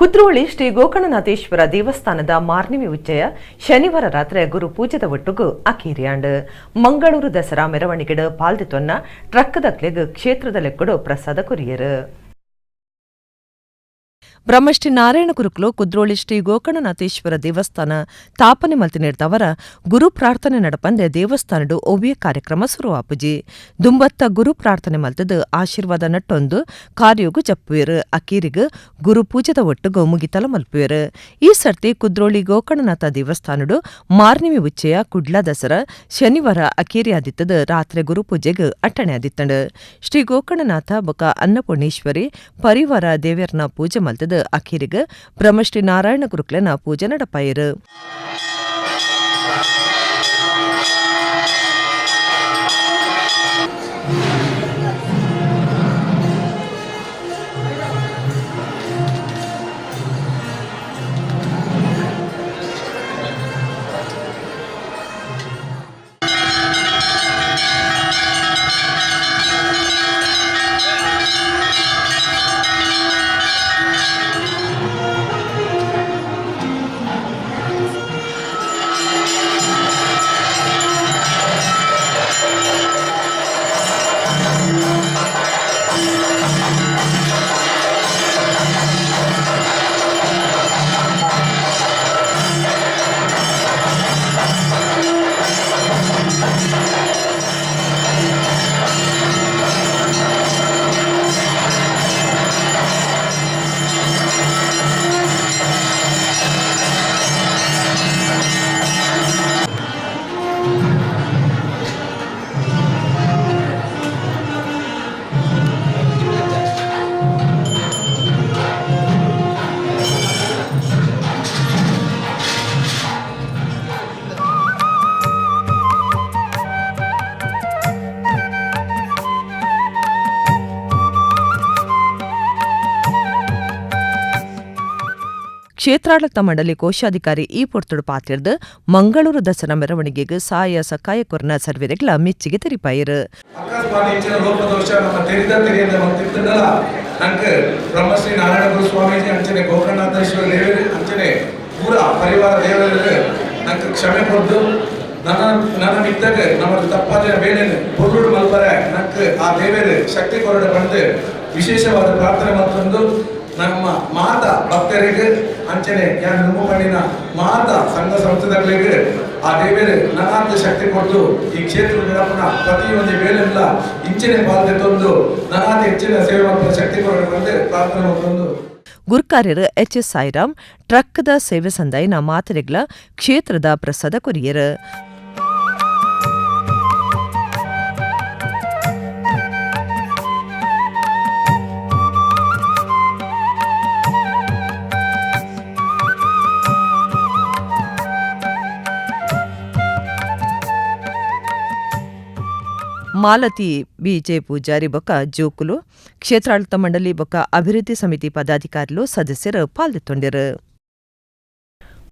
Kudroli Shri Gokarnanatheshwara ದೇವಸ್ಥಾನದ ಮಾರ್ನಿಮಿ ಉಚ್ಚಯ ಶನಿವಾರ ರಾತ್ರಿ ಗುರು ಪೂಜೆದ ಒಟ್ಟುಗು ಅಕೇರಿಯಾಂಡ್. ಮಂಗಳೂರು ದಸರಾ ಮೆರವಣಿಗೆಡ್ ಪಾಲ್ದಿತೊನ್ನ ಟ್ರಕ್ದಕ್ಲೆಗ್ ಕ್ಷೇತ್ರದ ಲೆಕ್ಕಡು ಪ್ರಸಾದ ಕೊರಿಯರು. ಬ್ರಹ್ಮಶ್ರೀ ನಾರಾಯಣ ಗುರುಕುಲು ಕುದ್ರೋಳಿ ಶ್ರೀ ಗೋಕರ್ಣನಾಥೇಶ್ವರ ದೇವಸ್ಥಾನ ತಾಪನೆ ಮಲ್ತಿನಿಡ್ದವರ ಗುರು ಪ್ರಾರ್ಥನೆ ನಡಪಂದೆ ದೇವಸ್ಥಾನಡು ಒವ್ವೇ ಕಾರ್ಯಕ್ರಮ ಶುರುವಾಪುಜಿ. ದುಂಬತ್ತ ಗುರು ಪ್ರಾರ್ಥನೆ ಮಲ್ತದು ಆಶೀರ್ವಾದ ನಟ್ಟೊಂದು ಕಾರ್ಯೋಗು ಜಪ್ಪುವೆರು. ಅಕೀರಿಗ್ ಗುರು ಪೂಜೆದ ಒಟ್ಟುಗು ಮುಗಿತಲ ಮಲ್ಪುವೆರು. ಈ ಸರ್ತಿ ಕುದ್ರೋಳಿ ಗೋಕರ್ಣನಾಥ ದೇವಸ್ಥಾನಡು ಮಾರ್ನಿಮಿ ಉಚ್ಚಯ ಕುಡ್ಲ ದಸರಾ ಶನಿವಾರ ಅಕೇರಿ ಆದಿತ್ತದು ರಾತ್ರಿ ಗುರುಪೂಜೆಗ್ ಅಟ್ಟಣೆ ಆದಿತ್ತಂಡು. ಶ್ರೀ ಗೋಕರ್ಣನಾಥ ಬೊಕ ಅನ್ನಪೂರ್ಣೇಶ್ವರಿ ಪರಿವಾರ ದೇವೆರ್ನ ಪೂಜೆ ಮಲ್ತದು ಅಖೀರಿಗ್ ಬ್ರಹ್ಮಶ್ರೀ ನಾರಾಯಣ ಗುರುಕ್ಲೆನ ಪೂಜೆ ನಡಪಾಯರು. ಕ್ಷೇತ್ರಾಡಳಿತ ಮಂಡಳಿ ಕೋಶಾಧಿಕಾರಿ ಈ ಪೊರ್ತುಡು ಪಾತಿರ್ದು ಮಂಗಳೂರು ದಸರಾ ಮೆರವಣಿಗೆಗೆ ಸಹಾಯ ಸಕಾಯ ಕೊರ್ನ ಸರ್ವೆರೆಗ್ಲ ಮೆಚ್ಚಿಗೆ ತೆರಿಪಾಯಿರು. ಬ್ರಹ್ಮಶ್ರೀ ನಾರಾಯಣ ಗುರು ಸ್ವಾಮೀಜಿ ಅಂಚನೆ ಗೋಕರ್ಣನಾಥೇಶ್ವರ ದೇವರು ಅಂಚನೆ ಪೂರ ಪರಿವಾರ ದೇವರಿಗೆ ನಂಗೆ ಕ್ಷಮೆ ಕೊದ್ದು ನನ್ನ ನನ್ನ ಮಿತ್ತಾಗ ನಮ್ಮ ತಪ್ಪಾದ ಬೇಳೆ ಪೊರ್ಲುಡು ಮಲ್ಪರೆ ನಂಗೆ ಆ ದೇವರು ಶಕ್ತಿ ಕೊರಡೆ ಬಂದು ವಿಶೇಷವಾದ ಪ್ರಾರ್ಥನೆ ಮತ್ತೊಂದು ನಮ್ಮ ಮಾತಾ ಭಕ್ತರಿಗೆ ಅಂಚನೆ ನುಮ್ಮಕಣ್ಣಿನ ಮಾತಾ ಸಂಘ ಸಂಸ್ಥೆಗಳಿಗೆ ಆ ದೇವರು ನನಾಂತ ಶಕ್ತಿ ಕೊಟ್ಟು ಈ ಕ್ಷೇತ್ರದ ನಡಪನ ಪ್ರತಿಯೊಂದು ವೇಳೆಲ್ಲ ಇಂಚನೆ ಪಾಲ್ತೆ ತಂದು ನನಾಂತ ಹೆಚ್ಚಿನ ಸೇವೆ ಮಾಡುವ ಶಕ್ತಿ ಕೊರಡೆ ಪ್ರಾರ್ಥನೆ ಮತ್ತೊಂದು. ಗುರುಕಾರ್ಯರು ಎಚ್ ಎಸ್ ಸಾಯಿರಾಮ್ ಟ್ರಕ್ದ ಸೇವೆ ಸಂದಾಯಿನ ಮಾತರೆಗ್ಲ ಕ್ಷೇತ್ರದ ಪ್ರಸಾದ ಕೊರಿಯರು. ಮಾಲತಿ ಬಿಜೆ ಪೂಜಾರಿ ಬೊಕ್ಕ ಜೋಕುಲು ಕ್ಷೇತ್ರಾಡಳಿತ ಮಂಡಳಿ ಬೊಕ್ಕ ಅಭಿವೃದ್ಧಿ ಸಮಿತಿ ಪದಾಧಿಕಾರಿಲು ಸದಸ್ಯರು ಪಾಲ್ಗೊಂಡಿರು.